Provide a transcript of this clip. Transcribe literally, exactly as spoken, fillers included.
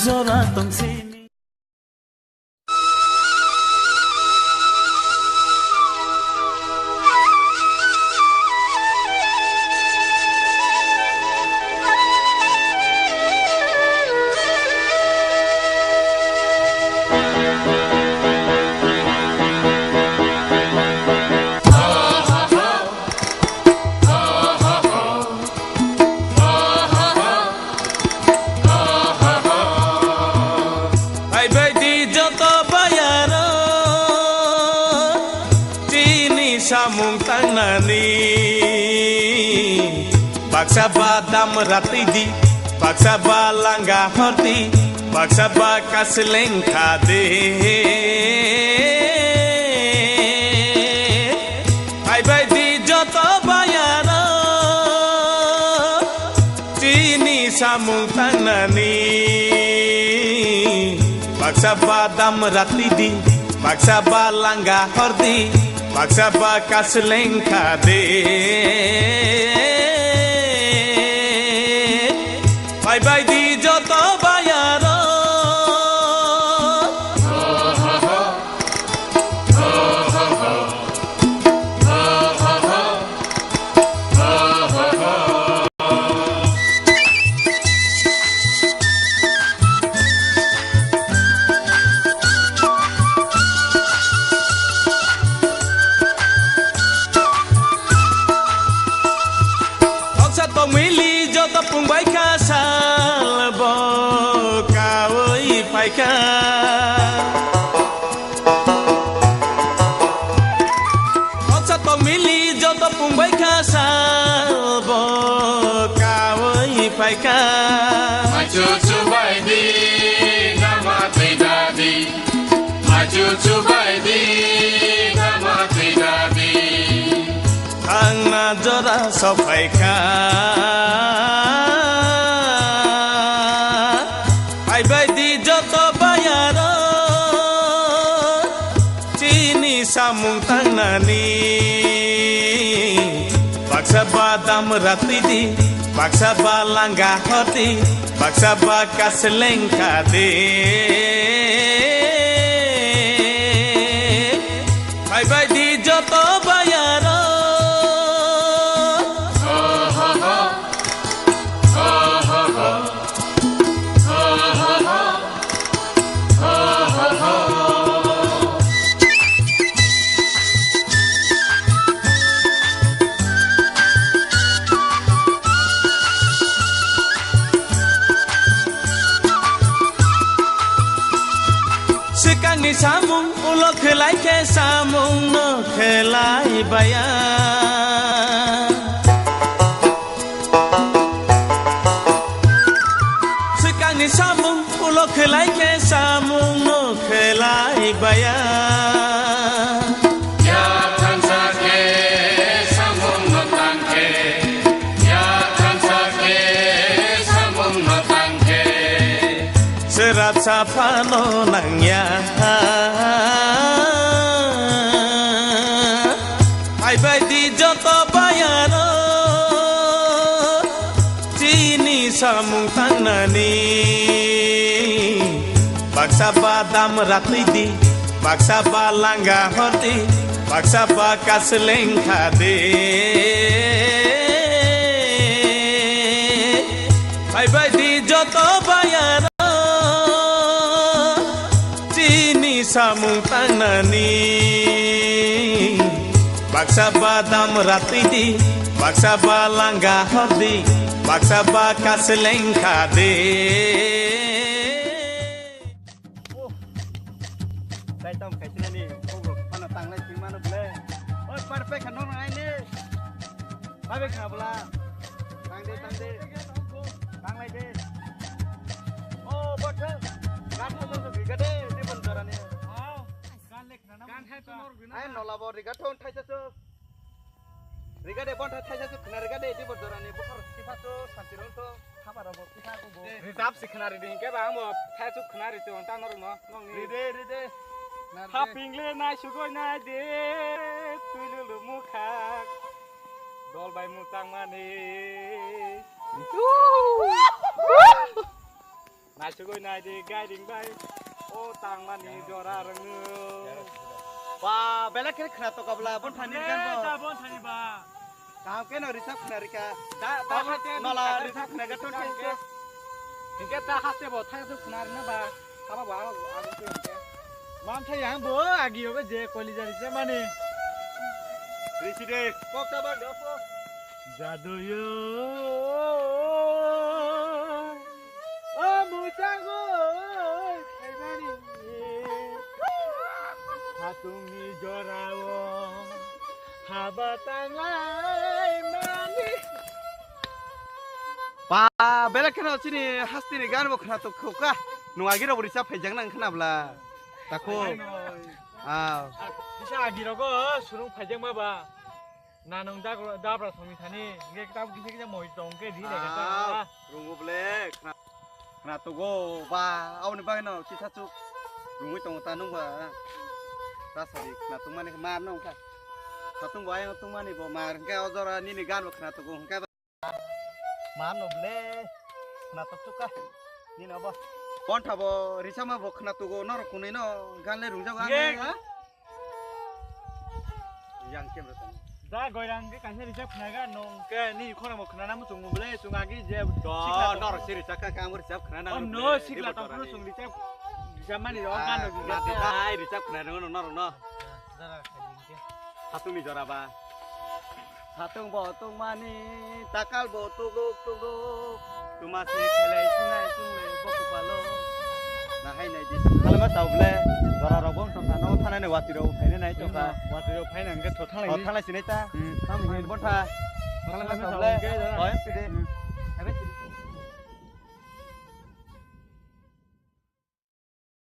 jora tong sini. Phaibai di joto bayaro, chini samung tangnani. Baksa ba dam ratwi di, baksa ba langa hordi, baksa ba kasleng khade. Phaibai di joto bayaro, chini samung tangnani. Baksa ba dam ratwi di, baksa ba langa hordi, baksa ba kasleng khade. Phaibai di joto bayaro. Noksa tongmili joto pungbai kha sal bo kaui phaikha. Noksa tongmili joto pungbai kha sal bo kaui phaikha. Machu chubai di, dama twi dadi. Machu chubai di, dama twi dadi. Thangna jora sophaikha. Phaibai di joto bayaro, chini samung tangnani. Baksa ba dam ratwi di, baksa ba langa hordi, baksa ba kasleng khade. Phaibai di joto bayaro. Swkangni samung ulo khlai khe samung no khlai baya. Swkangni samung ulo khlai khe samung no khlai baya. Ya thansa khe samung no tang khe, ya thansa khe samung no tang khe. Srapsa phano nangya. Phaibai di joto bayaro, chini samung tangnani. Baksa ba dam ratwi di, baksa ba langa hordi, baksa ba kasleng khade. Phaibai di joto bayaro, chini samung tangnani. Baksa ba dam ratwi di, baksa ba langa hordi, baksa ba kasleng khade. Kaitam kaisinani, ogo phano tanglai singmano ble. Oi, perfect khano nang aini. Babe khna bla. Tangde, tangde. Tanglai de. Oh, botha. Gan thai to riga de, di bon jorani. Gan le khna na. Gan thai to nor bina. Ai nola bo riga thon thai to. Riga de bon thai thai to khna riga de, di bon jorani. Bukhar sisa to santi ron to. Khabar bo kisa ko bo. Rijap si khna ri de, hinkhe ba amo thai to khna ri to, ta nor no. Nong ni. Ride, ride. Haping le nai sugoi nai de. Tui lulu mukhak. Dol bai muchang mani. Asugoi nai di, gairing bai. O tangmani jora rwngno. Ba, belai khe khna to kabla, bon thani gan bo. Ta bon thani ba. Kaham khe no risap khna rika. Da, da, Abo hate nola no risap khna ga thon thon khe. Hingke ta haste bo thang thok khna rina ba. Aba ba, abo, abo khe hingke. Mam thai yang bo, agi yogo je koli jari je mani. Risi de. Pok ta ba, do pok. Jaduyo. O muchangoi khaimani hatungni jorao haba tanglai mani. Pa, belai kheno chini hasteni gan bo khna to khoka. Nwng agi rok bo risa phaijak nang khna bla. Takho. Ah. Bisa agi rogo surung phaijak ma ba. Na nung dag-, dabra songni thani, hingke kitab kisa kisa moi tong khe ri lai khe ta. Ah, rungu ble, khna, khna tugo, ba, aboni bagwi no kisa chuk rungwi tongo ta nung ba. Ta sari, khna tungmani khe mar nung kha. Kha tung bo ayang tungmani bo mar, hingke o jora nini gan bo khna tugo, hingke ba. Mar no ble, khna tuk chuk kha, nini obo. Pontha bo, risama bo khna tugo, norok kunui no gan le rungjago ang. Ye. Ha? Yang camera tong. Da goirang ke kaisa rijak khnaga nong ke ni khona mo khnana mo chungo bole chunga gi je. Do, sikla tong. Nor siri chaka ka mo rijak khnana. Oh no, sikla tong phuru chung rijak. Rijak mani ro kan ro rijak. Dai rijak khnana no nor no. Dara khaling ke. Hatung ni jora ba. Hatung bo tungmani, takal bo tuguk tuguk. Tuma se khelai sunai sunai bo kupalo. Na hai nai di. Kala ma tau ble. Dora rok bong tong kha, no thanai ni wati rok phainai nai tong kha. Wati rok phainai hingke tho thanglai. Tho thanglai sinai ta. Hmm. Tam hin bon tha. Kala ma tau ble. Hoi, sidi. Hmm.